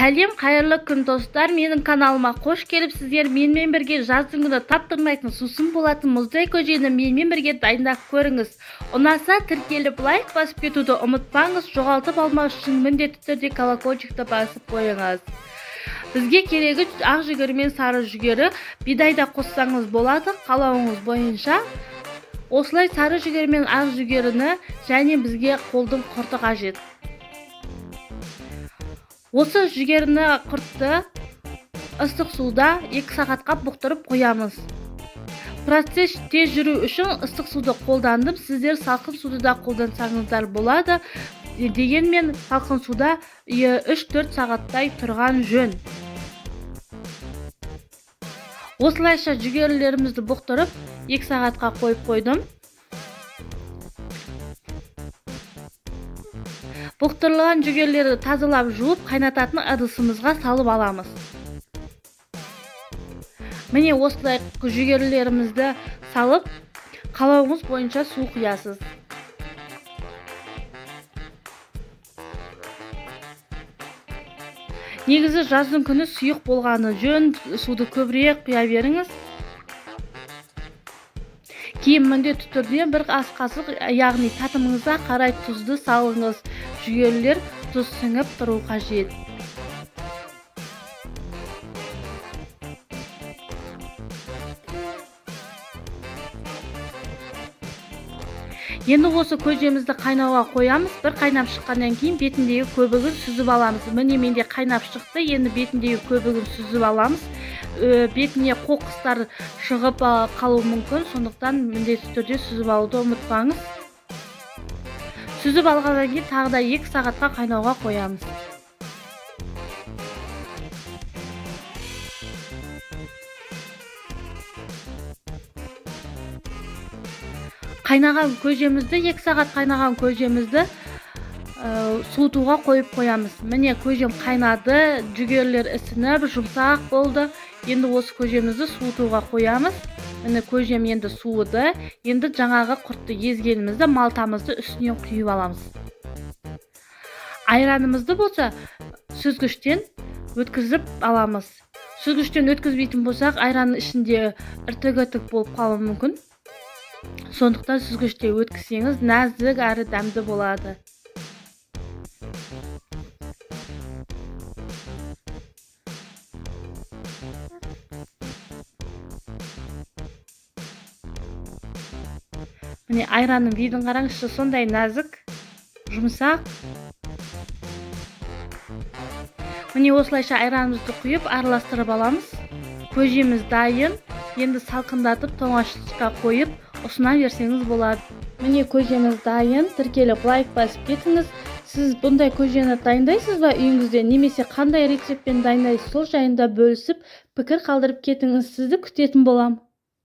Сәлем, қайырлы күн достар, менің каналыма қош келіпсіздер. Менімен бірге жаздың күні таптырмайтын сусын болатын мұздай көжені менімен бірге дайындап көріңіз. Ұнаса тіркеліп лайк басып кетуді ұмытпаңыз. Жоғалтып алмас үшін міндетті түрде колокольчикті басып қойыңыз. Бізге керегі ақ жүгері мен сары жүгері, бидай да қоссаңыз болады, қалауыңыз бойынша. Осылай сары жүгері мен ақ жүгеріні және бізге қолдың құрты қажет. Осы жүгеріні құртты ыстық суда 2 сағатқа бұқтырып қоямыз. Процесс тез жүру үшін ыстық суды қолдандым. Сіздер салқын суды да қолдансаңыздар болады. Дегенмен салқын суда 3-4 сағаттай тұрған жөн. Осылайша жүгерілерімізді бұқтырып 2 сағатқа қойып қойдым. Бұқтырылған жүгерілерді тазалап жуып, қайнататын ыдысымызға салып аламыз. Міне осылай жүгерілерімізді салып, қалауыңыз бойынша су құясыз. Негізі жаздың күні сұйық болғаны жөн, суды көбірек құя беріңіз. Кейін міндетті түрде бір ас қасық, яғни татымыңызға қарай тұзды салыңыз. Жүгерілер тұз сіңіп тұру қажет. Енді осы көжемізді қайнауға қоямыз. Бір қайнап шыққаннан кейін бетіндегі көбігін сүзіп аламыз. Міне менде қайнап шықты. Енді бетіндегі көбігін сүзіп аламыз. Бетіне қоқыстар шығып қалуы мүмкін, сондықтан міндетті түрде сүзіп алуды ұмытпаңыз. Сүзіп алғаннан кейін тағы да 2 сағатқа қайнауға қоямыз. Қайнаған көжемізді, 2 сағат қайнаған көжемізді суытуға қойып қоямыз. Міне көжем қайнады, жүгерілер ісініп, жұмсақ болды. Енді осы көжемізді суытуға қоямыз. Міне көжем енді суыды. Енді жаңағы құртты езгенімізді, малтамызды үстінен құйып аламыз. Айранымызды болса сүзгіштен өткізіп аламыз. Сүзгіштен өткізбейтін болсақ, айранның ішінде іртік-іртік болып қалуы мүмкін. Сондықтан сүзгіште өткізсеңіз нәзік әрі дәмді болады. Міне айранның видін қараңызшы, сондай нәзік, жұмсақ. Міне осылайша айранымызды құйып араластырып аламыз. Көжеміз дайын. Енді салқындатып тоңазытқышқа қойып ұсына берсеңіз болады. Міне көжеміз дайын. Тіркеліп лайк басып кетіңіз. Сіз бұндай көжені дайындайсыз ба үйіңізде, немесе қандай рецептпен дайындайсыз, сол жайында бөлісіп пікір қалдырып кетіңіз. Сізді күтетін болам.